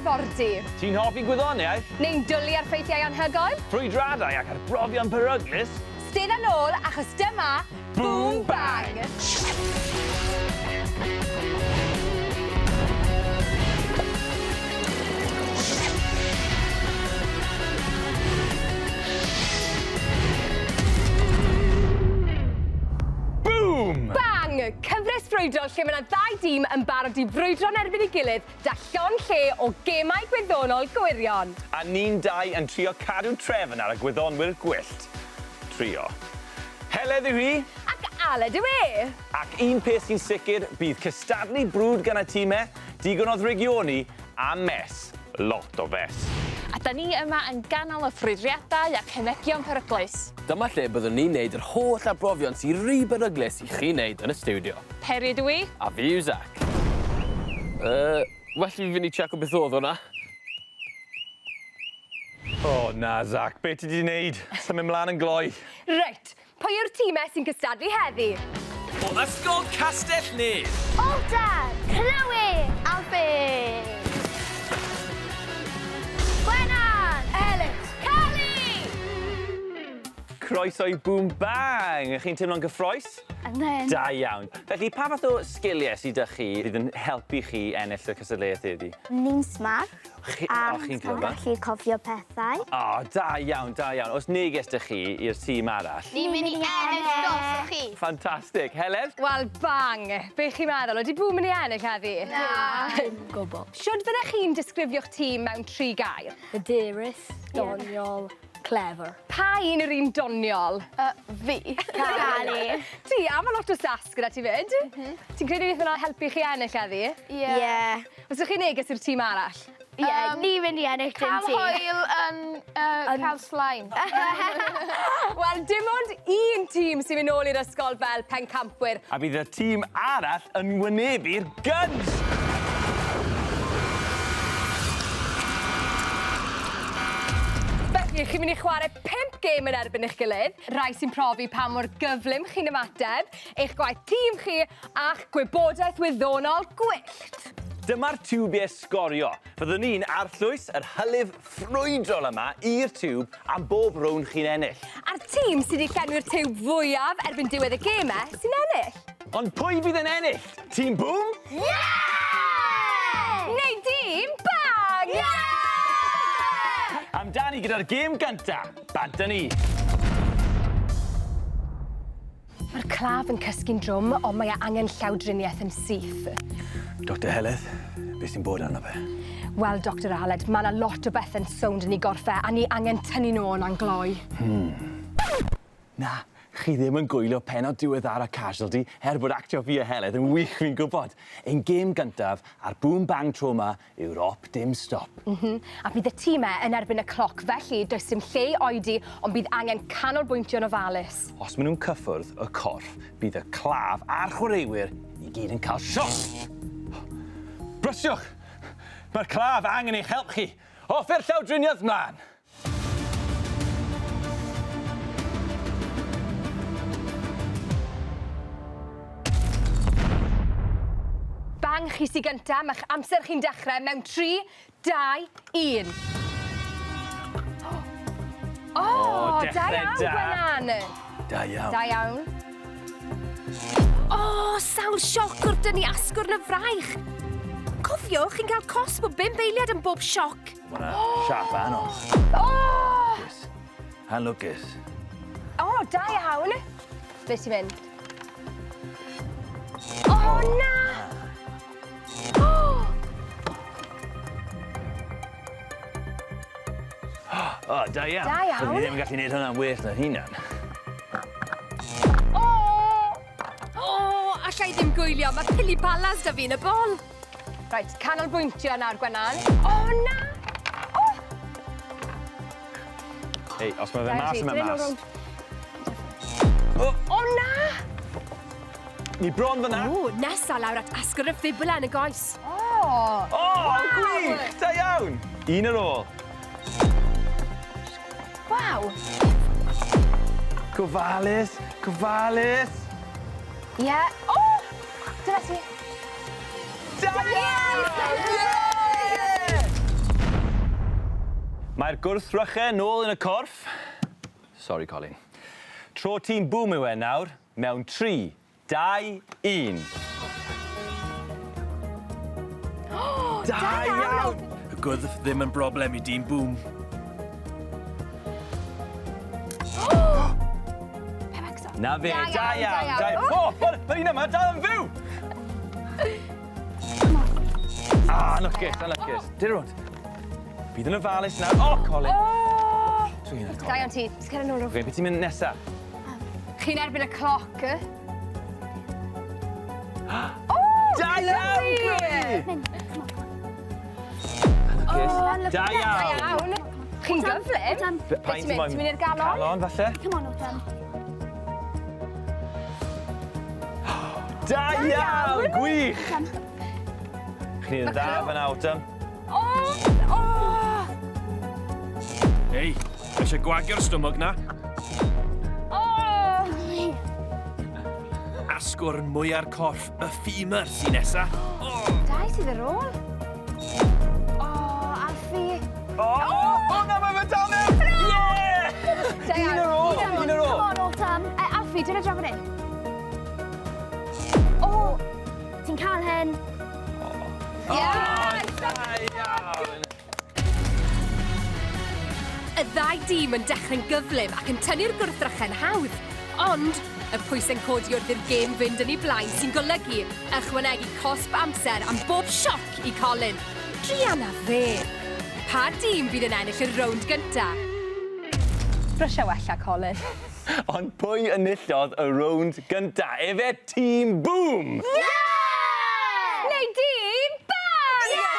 labordy. Ti'n hoffi gwyddoniaeth? Neu'n dwlu ar ffeithiau anhygoel? Ffrwydradau ac arbrofion peryglus? Stedda nôl achos dyma Boom Bang! Boom! Bang! Cyfres frwydrol lle mae 'na ddau dîm yn barod i frwydro'n erbyn ei gilydd 'da llond lle o gemau gwyddonol gwirion. A ni'n dau yn trio cadw trefn ar y gwyddonwyr gwyllt. Trio. Heledd yw hi. Ac Aled yw e! Ac un peth sy'n sicr, bydd cystadlu brwd gan y time, digon o ddrygioni, a mess. Lot o fess. A 'da ni yma yn ganol y ffrwydriadau a cemegion peryglus. Dyma lle byddwn ni'n neud yr holl arbrofion sy ry beryglus i chi neud yn y stiwdio. Peri ydw i. A fi yw Zac. Yy, well i fi fynd i checo beth o'dd hwnna. O na, Zac, be ti 'di neud? Symud mlan yn gloi. Reit, pwy yw'r timau sy'n cystadlu heddi? O Ysgol Castell Nedd! Alta, Chloe, Alfie! Gwenan! Ellis! Carly! Croeso i Boom Bang! Ych chi'n teimlo'n gyffroes? Yndyn. Da iawn. Felly, pa fath o sgiliau sydd 'da chi fydd yn helpu chi ennill y cystadleuaeth heddi? Ni'n smart. Chi, a o, chi'n yn clyfar. gallu cofio pethau. O, da iawn, da iawn. Oes neges 'da chi i'r tîm arall? Ni'n mynd i ennill drosoch chi. Ffantastig. Heledd? Wel, bang! Be chi'n meddwl? Ydy Boom yn ei ennill heddi? Na. Dim gwbl. Shwd fyddech chi'n disgrifio'ch tîm mewn tri gair? Hyderus, doniol, clever. Pa un yw'r un doniol? Fi. Cali. Ti, a ma' lot o sass gyda ti 'fyd. Ti'n credu neith hwnna helpu chi ennill heddi? Ie. Ie. Os ych chi'n neges i'r tîm arall? Ie, ni'n mynd i ennill dim ti. Cael hwyl yn uh, cael slime. Wel, dim ond un tîm sy'n mynd nôl i'r ysgol fel pencampwyr. A bydd y tîm arall yn wynebu'r guns! Felly, chi'n mynd i chwarae 5 gêm yn erbyn eich gilydd, rai sy'n profi pa mor gyflym chi'n ymateb, eich gwaith tîm chi a'ch gwybodaeth wyddonol gwyllt. Dyma'r tiwbiau sgorio. Fyddwn ni'n arllwys yr hylif ffrwydrol yma i'r tiwb am bob rownd chi'n ennill. A'r tîm sydd wedi llenwi'r tiwb fwyaf erbyn diwedd y gemau sy'n ennill. Ond pwy fydd yn ennill? Tîm Boom? Yeah! Neu dîm Bang! Yeah! Amdani gyda'r gêm gynta. Bant â ni. Mae'r claf yn cysgu'n drwm, ond mae e angen llawdriniaeth yn syth. Doctor Heledd, beth sy'n bod arno fe? Wel, Doctor Aled, mae yna lot o bethe'n sownd yn ei gorff e, a ni angen tynnu nhw o'n gloi. Na, chi ddim yn gwylio pennod diweddara Casualty, er bod actio fi a Heledd yn wych fi'n gwybod. Ein gêm gyntaf a'r boom bang tro 'ma yw'r op dim stop. A bydd y tîmau yn erbyn y cloc, felly does dim lle i oedi, ond bydd angen canolbwyntio'n ofalus. Os maen nhw'n cyffwrdd y corff, bydd y claf a'r chwaraewyr i gyd yn cael sioc. Brysiwch! Mae'r claf angen eich help chi. Offer llawdriniaeth mlaen! Bang, chi sy gynta, ma'ch amser chi'n dechrau mewn 3, 2, 1. O, O, da dechrau iawn, da. Gwenan. Da iawn. Da iawn. O, sawl sioc wrth dynnu asgwrn y fraich. Cofiwch, chi'n cael cosb o 5 eiliad am bob sioc. Ma' 'na siap anodd. O! Anlwcus. O, da iawn. Ble ti'n mynd? O, na! O! O, da iawn. Da iawn. Byddwn i ddim yn gallu gwneud hwnna'n well na hunan. O! O, alla i ddim gwylio. Mae pili palas 'da fi yn y bol. Reit, canolbwyntio nawr, Gwenan. O, na! O! Ei, os mae fe mas, mae mas. O, o na! Ni bron fyna. O, nesa lawr at asgwrn y fibula yn y goes. O! O, gwych! Da iawn! Un ar ôl. Waw! Gofalus, gofalus. Ie. Yeah. O! Dyna ti. Da iawn! Yeah! Mae'r gwrthrychau nôl yn y corff. Sorry, Colin. Tro tîm Boom yw e nawr, mewn 3, 2, 1. Da iawn! Y gwddf ddim yn broblem i dîm Boom. Na fe, Da da iawn, iawn, da da iawn. iawn. O, mae'r un yma dal yn fyw! Ah, anlwcus, anlwcus. Dyn rownd. Bydd yn ofalus nawr. O, Colin. Dwi'n Da Colin. iawn ti. Sgera nôl. Fe, beth ti'n mynd nesa? Chi'n erbyn y cloc. y? Da iawn, Chloe! Anlwcus. Da Da iawn. iawn. Chi'n gyflym. Be- pa un Be' ti'n mynd? moyn? Ti'n mynd i'r galon? Calon, falle. Come on, Autumn. Da iawn! Gwych! Chi'n neud yn dda fan Autumn. O! O! Ei, mae eisiau gwagio'r stumog na. O! Asgwrn mwya'r corff, y femur sy'n nesa. Dau sydd ar ôl. O, Alfie. O! O, na, mae fe dal mewn! Yeah! Da Un iawn. ar ôl, un ar ôl. Come on, Autumn. Alfie, dyna draw fan hyn. O, ti'n cael hyn. Yeah! Da iawn! Y ddau dîm yn dechrau'n gyflym ac yn tynnu'r gwrthrychau'n hawdd. Ond, y pwysau'n codi wrth i'r gêm fynd yn ei blaen sy'n golygu ychwanegu cosb amser am bob sioc i Colin. Druan â fe. Pa dîm fydd yn ennill y rownd gynta? Brysia wella, Colin. Ond pwy enillodd y rownd gynta? Efe Tîm Boom! Neu dîm Bang! Yeah!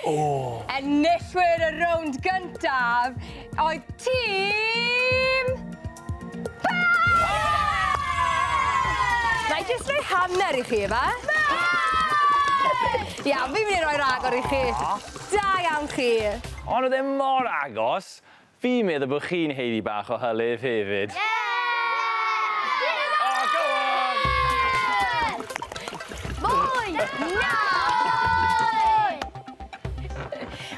Oh. Enillwyr y rownd gyntaf oedd tîm Bang! Na i jyst rhoi hanner i chi, efa? Iawn, fi'n mynd i roi ragor i chi. Da iawn chi. Ond oedd e mor agos, fi'n meddwl bod chi'n haeddu bach o hylif hefyd. Oh, go on! Mwy! Na!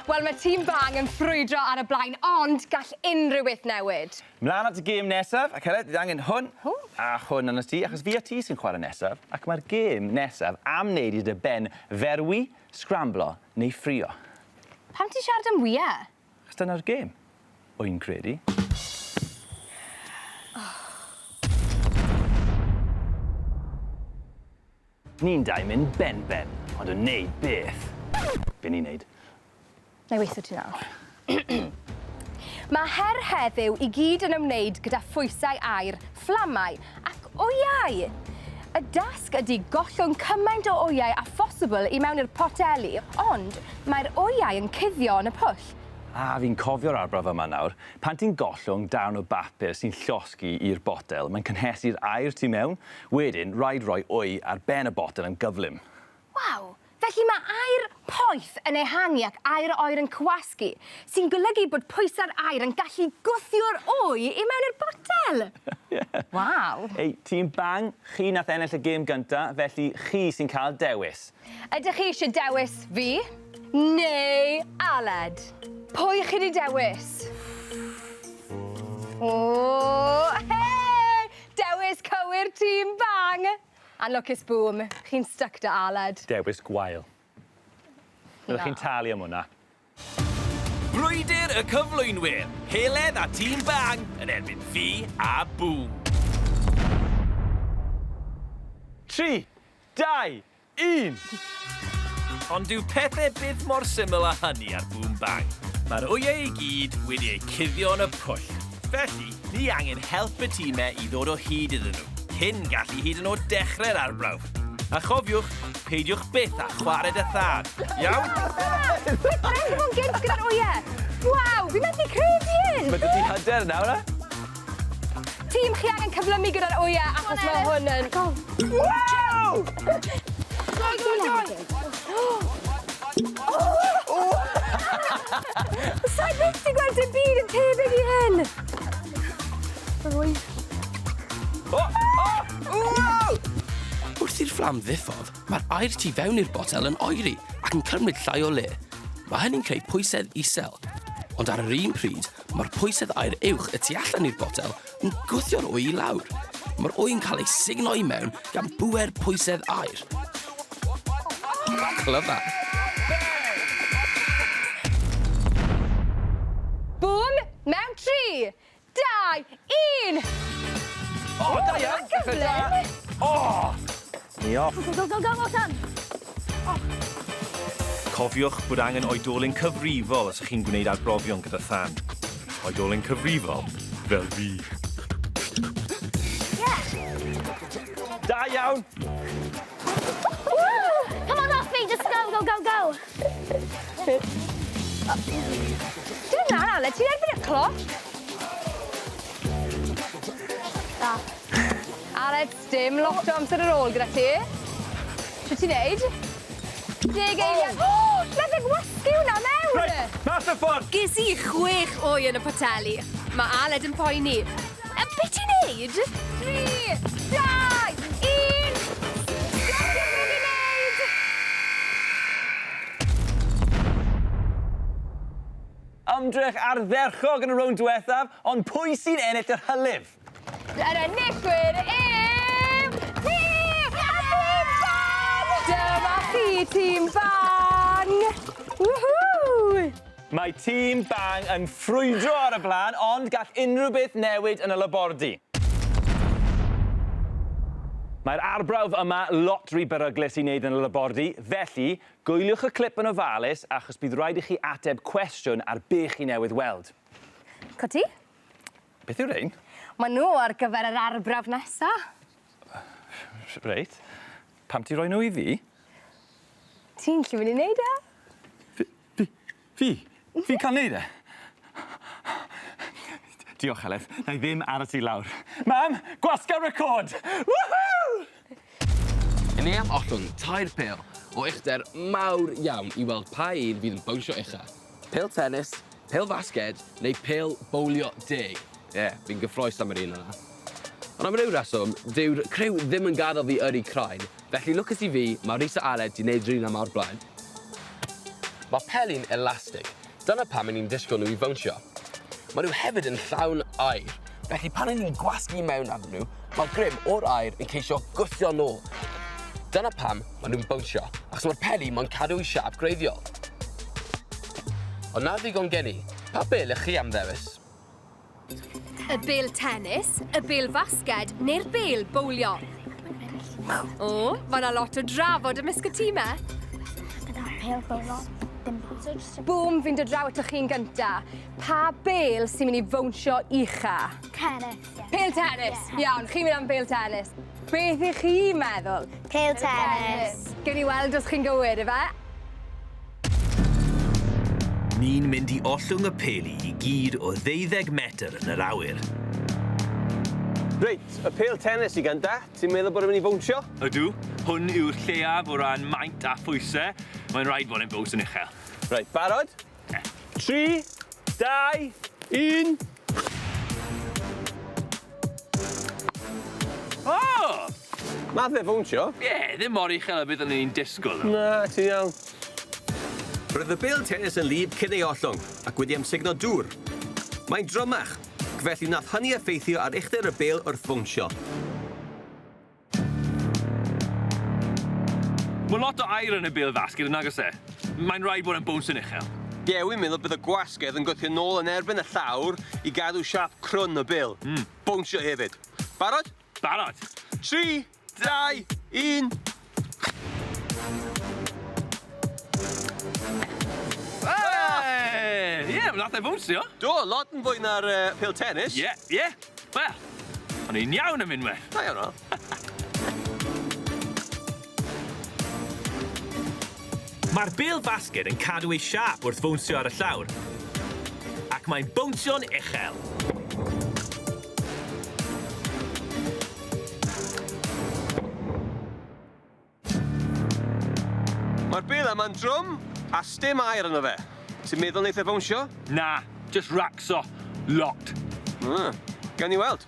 Wel, mae tîm Bang yn ffrwydro ar y blaen, ond gall unrhyw beth newid. Mlaen at y gêm nesaf, ac Heledd, bydd angen hwn a hwn arno ti, achos fi a ti sy'n chwarae nesaf, ac mae'r gêm nesaf am wneud i dy ben ferwi, sgramblo neu ffrio. Pam ti'n siarad am wyau? Achos dyna'r gêm, wy'n credu. Ni'n dau mynd ben-ben, ond yn neud beth? Be ni'n neud? Na i weithio ti nawr. Mae her heddiw i gyd yn ymwneud gyda phwysau aer, fflamau ac wyau. Y dasg ydy gollwng cymaint o wyau â phosibl i mewn i'r poteli, ond mae'r wyau yn cuddio yn y pwll. A fi'n cofio'r arbrawf yma nawr. Pan ti'n gollwng darn o bapur sy'n llosgi i'r botel, mae'n cynhesu'r aer tu mewn. Wedyn, rhaid rhoi wy ar ben y botel yn gyflym. Waw! Felly mae aer poeth yn ehangu ac aer oer yn cywasgu, sy'n golygu bod pwysau'r aer yn gallu gwthio'r wy i mewn i'r botel. Waw! Ei, tîm Bang, chi nath ennill y gêm gynta, felly chi sy'n cael dewis. Ydych chi eisiau dewis fi neu Aled? Pwy chi wedi dewis? O, hei! Dewis cywir tîm Bang! Anlwcus Boom, chi'n stuck 'da Aled. Dewis gwael. Byddwch chi'n talu am hwnna. Brwydr y cyflwynwyr, Heledd a Tîm Bang yn erbyn fi a Boom. 3, 2, 1. Ond dyw pethau byth mor syml â hynny ar Boom Bang. Mae'r wyau i gyd wedi eu cuddio yn y pwll. Felly, ni angen help y tîmau i ddod o hyd iddyn nhw, cyn gallu hyd yn oed dechrau'r arbrawf. A chofiwch, peidiwch byth â chwarae dy thad. Iawn? Mae'n edrych yn gynt gyda'r wyau. Waw, fi methu credu hyn! Mae dy ti hyder nawr, e? Tîm, chi angen cyflymu gyda'r wyau achos mae hwn yn... Wow! Go, go, go! Sa'i byth 'di gweld dim byd yn tebyg i hyn! O, o, wow! Wrth i'r fflam ddiffodd, mae'r aer tu fewn i'r botel yn oeri ac yn cymryd llai o le. Mae hynny'n creu pwysedd isel. Ond ar yr un pryd, mae'r pwysedd aer uwch y tu allan i'r botel yn gwthio'r wy i lawr. Mae'r wy yn cael ei sugno i mewn gan bŵer pwysedd aer. Clyfar. Bŵm mewn 3, 2, 1! O, da iawn! Gyflym! O! Ni off. Go, go, go, go, Osian! Cofiwch bod angen oedolyn cyfrifol os ych chi'n gwneud arbrofion gyda thân. Oedolyn cyfrifol, fel fi. Da iawn! Come on, Alfie, just go, go, go, go! Dim na, Ale, ti'n erbyn y cloc. Da. Aled, dim lot o amser ar ôl gyda ti. Shwt ti'n neud? Deg eiliad. O! Nath e gwasgu hwnna mewn! Reit, mas o'r ffordd! Ges i chwech wy yn y poteli. Mae Aled yn poeni. Be ti'n neud? 3, 2, 1! Stopio beth i'n neud! Ymdrech ardderchog yn y rownd diwethaf, ond pwy sy'n ennill yr hylif? Yr enillwyr yw... Fi! A Tîm Bang! Dyma chi, Tîm Bang! Woohoo! Mae Tîm Bang yn ffrwydro ar y blaen, ond gall unrhyw beth newid yn y labordy. Mae'r arbrawf yma lot rhy beryglus i wneud yn y labordy, felly gwyliwch y clip yn ofalus achos bydd rhaid i chi ateb cwestiwn ar be chi newydd weld. Coti? Beth yw'r rhein? Maen nhw ar gyfer yr arbrawf nesa. Reit. Pam ti roi nhw i fi? Ti'n gallu mynd i wneud e? Fi? Fi cael neud e? Diolch, Heledd. Na i ddim aros i lawr. Mam, gwasga record! Woohoo! I ni am ollwng tair pêl o uchder mawr iawn i weld pa un fydd yn bownsio ucha. Pêl tennis, pêl fasged neu pêl bowlio deg. Ie, yeah, fi'n gyffrous am yr un yna. Ond am ryw reswm, dyw'r criw ddim yn gadael fi yrru craen, felly lwcus i fi, mae Rhys a Aled 'di wneud yr un yma o'r blaen. Mae peli'n elastig. Dyna pam 'yn ni'n disgwyl nhw i fownsio. Maen nhw hefyd yn llawn aer, felly pan 'yn ni'n gwasgu mewn arnyn nhw, mae'r grym o'r aer yn ceisio gwthio nôl. Dyna pam maen nhw'n bownsio, achos mae'r peli moyn cadw eu siâp gwreiddiol. Ond 'na ddigon gen i. Pa bêl ych chi am ddewis? Y bêl tennis, y bêl fasged neu'r bêl bowlio? O, mae 'na lot o drafod ymysg y tîmau. Pêl bowlo. Dim Bŵm, fi'n dod draw atoch chi'n gynta. Pa bêl sy'n mynd i fownsio ucha? Tennis. Pêl tennis. Iawn, chi'n mynd am bêl tennis. Beth ych chi'n meddwl? Pêl tennis. Gewn ni weld os chi'n gywir, ife? Ni'n mynd i ollwng y peli i gyd o 12 metr yn yr awyr. Reit, y pêl tennis i gynta. Ti'n meddwl bod e'n mynd i fownsio? Ydw, hwn yw'r lleiaf o ran maint a phwysau. Mae'n rhaid bod e'n bows yn uchel. Reit, barod? 3, 2, 1. O! Nath e fownsio. Ie, yeah, ddim mor uchel a byddwn ni'n disgwyl. Na, ti'n iawn. Roedd y bêl tennis yn wlyb cyn ei ollwng ac wedi amsugno dŵr. Mae'n drymach, ac felly nath hynny effeithio ar uchder y bêl wrth fownsio. Mae lot o aer yn y bêl fasged yn nag oes e? Mae'n rhaid bod e'n bows yn uchel. Ie, wi'n meddwl bydd y gwasgedd yn gwthio nôl yn erbyn y llawr i gadw siâp crwn y bêl. Bownsio hefyd. Barod? Barod. 3, 2, 1. Hey! Ie, yeah, nath e bownsio. Do, lot yn fwy na'r pêl tennis. Ie, ie. Wel, o'n i'n iawn am unwaith. Da iawn o. Mae'r bêl fasged yn cadw ei siâp wrth fownsio ar y llawr. Ac mae'n bownsio'n uchel. Mae'r bêl yma'n drwm a sdim aer yno fe. Ti'n meddwl neith e fownsio? Na, just racso. Lot. Gawn ni weld.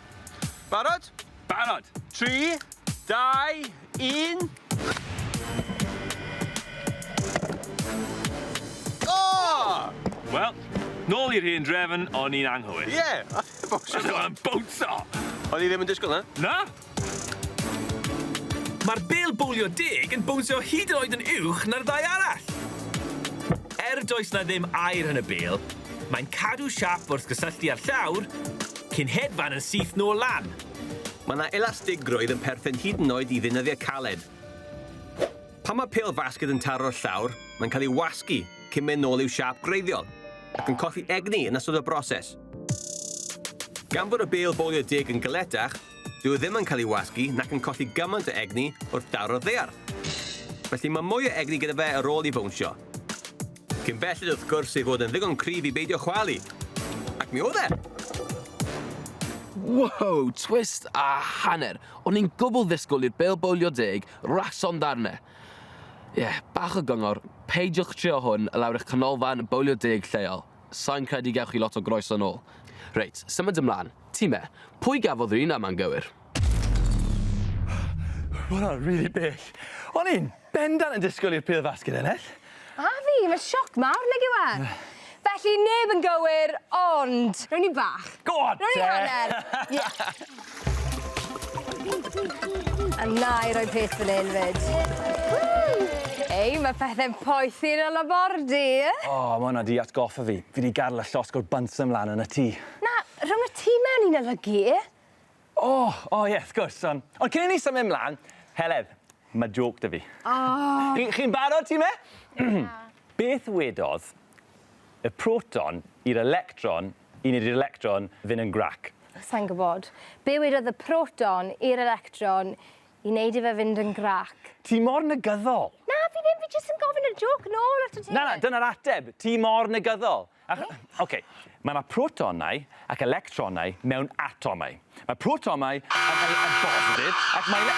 Barod? Barod. 3, 2, 1. O! Wel, Nôl i'r hen drefn, o'n i'n anghywir. Ie! Bownsio. Oedd o'n bownsio! O'n i ddim yn disgwyl 'na. Na! Mae'r bêl bowlio deg yn bownsio hyd yn oed yn uwch na'r ddau arall. Er does 'na ddim aer yn y bêl, mae'n cadw siâp wrth gysylltu â'r llawr, cyn hedfan yn syth nôl lan. Mae 'na elastigrwydd yn perthyn hyd yn oed i ddeunyddiau caled. Pan mae pêl fasged yn taro'r llawr, mae'n cael ei wasgu cyn mynd nôl i'w siâp gwreiddiol, ac yn colli egni yn ystod y broses. Gan fod y bêl bowlio deg yn galetach, dyw e ddim yn cael ei wasgu nac yn colli gymaint o egni wrth daro'r ddaear. Felly mae mwy o egni gyda fe ar ôl i fownsio. Cyn belled wrth gwrs ei fod yn ddigon cryf i beidio chwalu. Ac mi oedd e! Wow, twist a hanner. O'n i'n gwbl ddisgwyl i'r bêl bowlio deg rason ddarne. Ie, yeah, bach o gyngor, peidiwch trio hwn lawr eich canolfan bowlio deg lleol. Sai'n credu gewch chi lot o groeso nôl. Reit, symud ymlaen. Time, pwy gafodd yr un yma'n gywir? Ma' hwnna'n rili bell. O'n i'n bendant yn disgwyl i'r pêl fasged ennill. A fi, mae'n sioc mawr nag yw e? Felly neb yn gywir, ond rown ni bach. Go on Rown ni te! hanner. Ie. A na i roi peth fan hyn 'fyd. Ei, mae pethe'n poethi yn y labordy. O, ma' hwnna 'di atgoffa fi. Fi 'di gadel y llosgwr Bunsen mlan yn y tŷ. Na, rhwng y tîme o'n i'n olygu. O, o ie, wrth gwrs, on- ond cyn i ni symud mlan, Heledd, ma' jôc 'da fi. O! Chi'n barod, time? Beth wedodd y proton i'r electron i wneud i'r electron fynd yn grac? Sai'n gwybod. Be wedodd y proton i'r electron i wneud i fe fynd yn grac? Ti mor negyddol. Na, fi ddim, fi jyst yn gofyn y jôc nôl ato ti. Na, na, dyna'r ateb. Ti mor negyddol. Ach, Oce, mae yna protonau ac electronau mewn atomau. Mae protomau yn, yn, yn bositif ac mae... Na,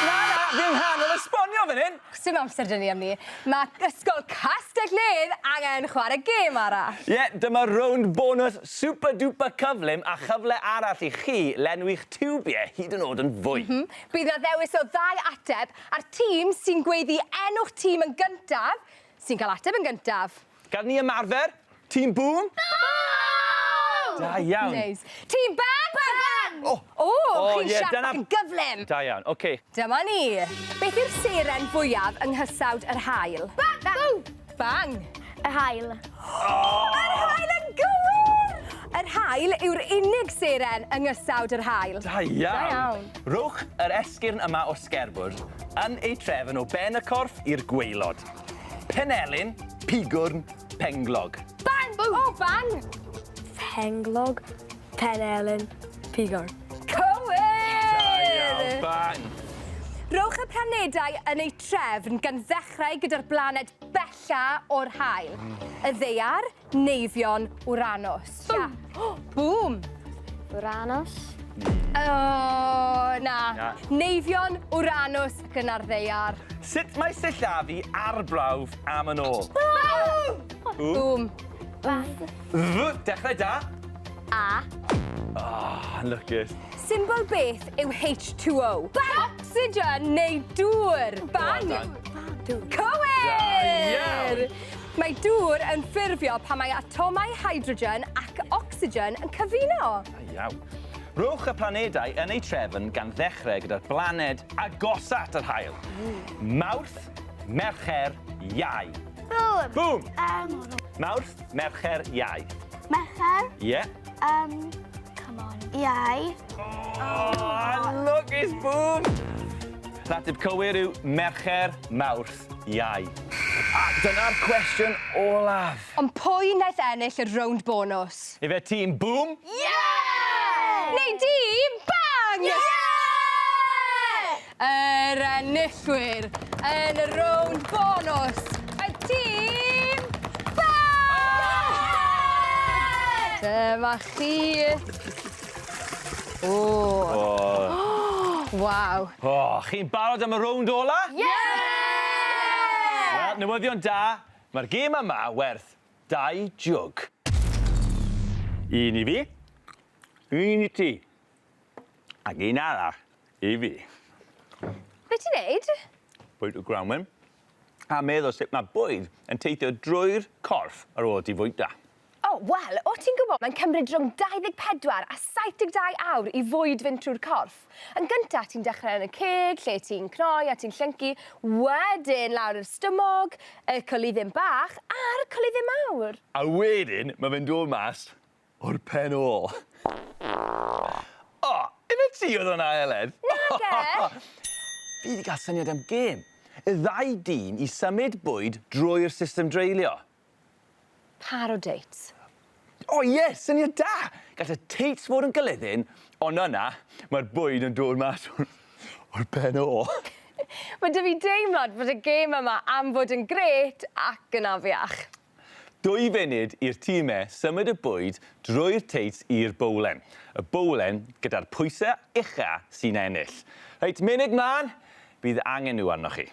na, fi yng nghanol esbonio fan hyn! Sim amser 'da ni am 'ny. Mae Ysgol Castell Nedd angen chwarae gêm arall. Ie, yeah, dyma rownd bonus super duper cyflym a chyfle arall i chi lenwi'ch tiwbiau hyd yn oed yn fwy. Mm -hmm. Bydd 'na ddewis o ddau ateb a'r tîm sy'n gweiddi enw'ch tîm yn gyntaf sy'n cael ateb yn gyntaf. Gad ni ymarfer. Tîm Boom. Boom! Da iawn. Neis. Tîm Bang! Bang! O! O, O, chi'n ie, siarp dyna- ac yn gyflym. Da iawn, oce. Dyma ni. Beth yw'r seren fwyaf yng nghysawd yr haul? Bang! Bang! Bang! Yr haul. Yr haul yn gywir! Yr haul yw'r unig seren yng nghysawd yr haul. Da iawn. Da iawn. Rhowch yr esgyrn yma o sgerbwd yn eu trefn o ben y corff i'r gwaelod. Penelin, pigwrn, penglog. Bang! O, bang! Penglog, penelin, pigwrn. Cywir! Da iawn, bang! Rhowch y planedau yn eu trefn gan ddechrau gyda'r blaned bella o'r haul. Y Ddaear, Neifion, Uranus. Boom! Boom! Uranus. O, na. Na. Neifion, Uranus ac yna'r Ddaear. Sut mae sillafu arbrawf am yn ôl? Boom! Boom. Bang. F, dechrau da. A. Ah, lwcus. Symbol beth yw H2O? Bang! Oxygen neu dŵr. Bang! Well done. Cywir! Da iawn. Mae dŵr yn ffurfio pan mae atomau hydrogen ac oxygen yn cyfuno. Da iawn. Rhowch y planedau yn eu trefn gan ddechrau gyda'r blaned agosa at yr haul. Mawrth, Mercher, Iau. Boom. Boom! Um, Mawrth, Mercher, Iau. Mercher. Ie. Yeah. Come on. Iau. Oh, lwcus, boom! Yr ateb cywir yw Mercher, Mawrth, Iau. A dyna'r cwestiwn olaf. Ond pwy wnaeth ennill y rownd bonus? Ife tîm Boom? Yeah! Neu dîm Bang! Yeah! Yr enillwyr yn y rownd bonus, y tîm Bang! Dyma chi. O. O. Waw. O, chi'n barod am y rownd ola? Yeah! Wel, newyddion da, mae'r gêm yma werth 2 jwg. Un i fi, un i ti, ac un arall i fi. Be ti'n neud? Bwyd y grawnwin, a meddwl sut mae bwyd yn teithio drwy'r corff ar ôl ti fwyta. O, O, wel, o ti'n gwybod, mae'n cymryd rhwng 24 a 72 awr i fwyd fynd trwy'r corff. Yn gyntaf, ti'n dechrau yn y ceg, lle ti'n cnoi a ti'n llyncu, wedyn lawr i'r stumog, y coluddyn bach a'r coluddyn mawr. A wedyn, mae fe'n dod mas o'r pen ôl. O, ife ti oedd hwnna, Heledd? Nage! Fi wedi cael syniad am gêm. Y ddau dîm i symud bwyd drwy'r system dreulio. Par o dates. O ie, syniad da! Gall y teits fod yn gyliddyn, ond yna, mae'r bwyd yn dod mas o'r pen ôl. Mae 'da fi deimlad bod y gêm yma am fod yn grêt ac yn afiach. 2 funud i'r tîmau symud y bwyd drwy'r teits i'r bowlen. Y bowlen gyda'r pwysau ucha sy'n ennill. Reit, munud mlaen, bydd angen nhw arnoch chi.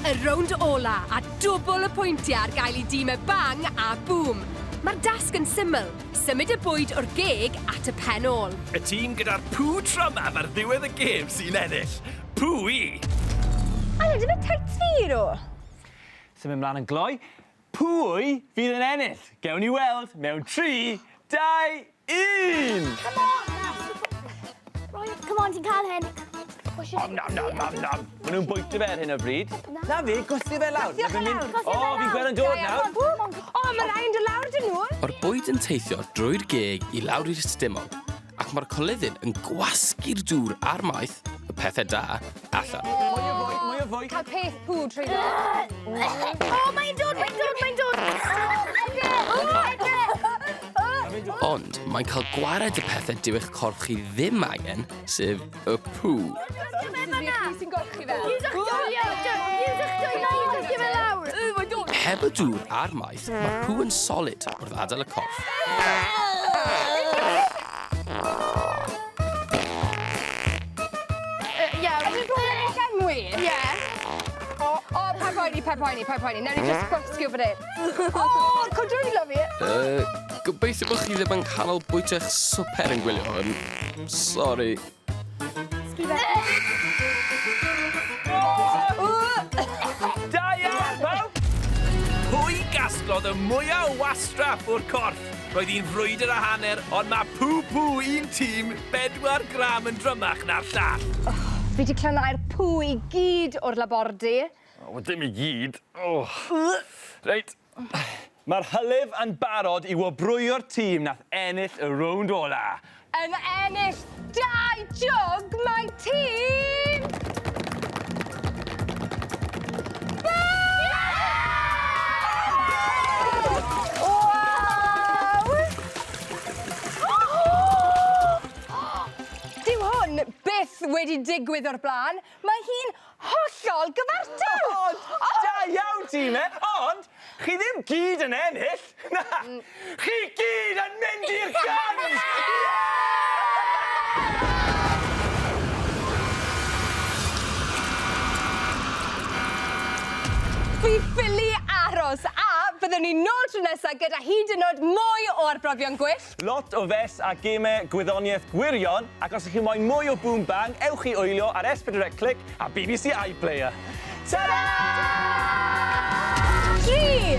Y rownd ola a dwbl y pwyntiau ar gael i dîmau Bang a Boom. Mae'r dasg yn syml, symud y bwyd o'r geg at y pen ôl. Y tîm gyda'r pŵ trymaf ar ddiwedd y gêm sy'n ennill. Pwy? Aled, ife tights fi i nhw? Symud mlaen yn gloi. Pwy fydd yn ennill? Gewn ni weld mewn 3, 2, 1! Come on! Come on, ti'n cael hyn. Om nom nom nom nom. Maen nhw'n bwyta fe ar hyn o bryd. Na fi, gwthio fe lawr. Gwthiwch Ma' fe'n e lawr. mynd- O, fi'n gweld yn dod nawr. O, mae rai yn dod lawr dyn nhw. Mae'r bwyd yn teithio drwy'r geg i lawr i'r stumog, ac mae'r coluddyn yn gwasgu'r dŵr a'r maeth, y pethau da, allan. Mwy o fwyd, mwy o fwyd. Cael peth pŵ trwy ddo. O, mae'n dod, mae'n dod, mae'n dod! Ond mae'n cael gwared y pethau dyw eich corff chi ddim angen, sef y pŵ. Sy'n golchi fe. Heb y dŵr a'r maeth, mae'r pŵ yn solid wrth adael y corff. Ie. Ydy bod yn llenwi? Ie. O, paid poeni, paid poeni, paid poeni. Newn ni just gwasgu fan hyn. O, codrwylo fi. Gobeithio bod chi ddim yn canol bwyta eich swper yn gwylio hwn. Sori. Da iawn, pawb! Pwy gasglodd y mwyaf o wastraff o'r corff? Roedd hi'n frwydr a hanner, ond mae pw-pw un tîm 4 gram yn drymach na'r llall. Fi wedi clanhau'r pŵ i gyd o'r labordy. O, dim i gyd. Oh. Reit. Mae'r hylif yn barod i wobrwyo'r tîm nath ennill y rownd ola. Yn ennill 2 jwg mae tîm... Waw! Dyw hwn byth wedi digwydd o'r blaen. Mae hi'n hollol gyfartal! Da iawn tîm e, ond chi ddim gyd yn ennill. Na, chi gyd yn mynd i'r guns! Fi ffili aros a byddwn ni nôl tro nesaf gyda hyd yn oed mwy o arbrofion gwyllt. Lot o fes a gemau gwyddoniaeth gwirion, ac os ych chi moyn mwy o Boom Bang, ewch i wylio ar S4C Clic a BBC iPlayer. Ta-ra! 3,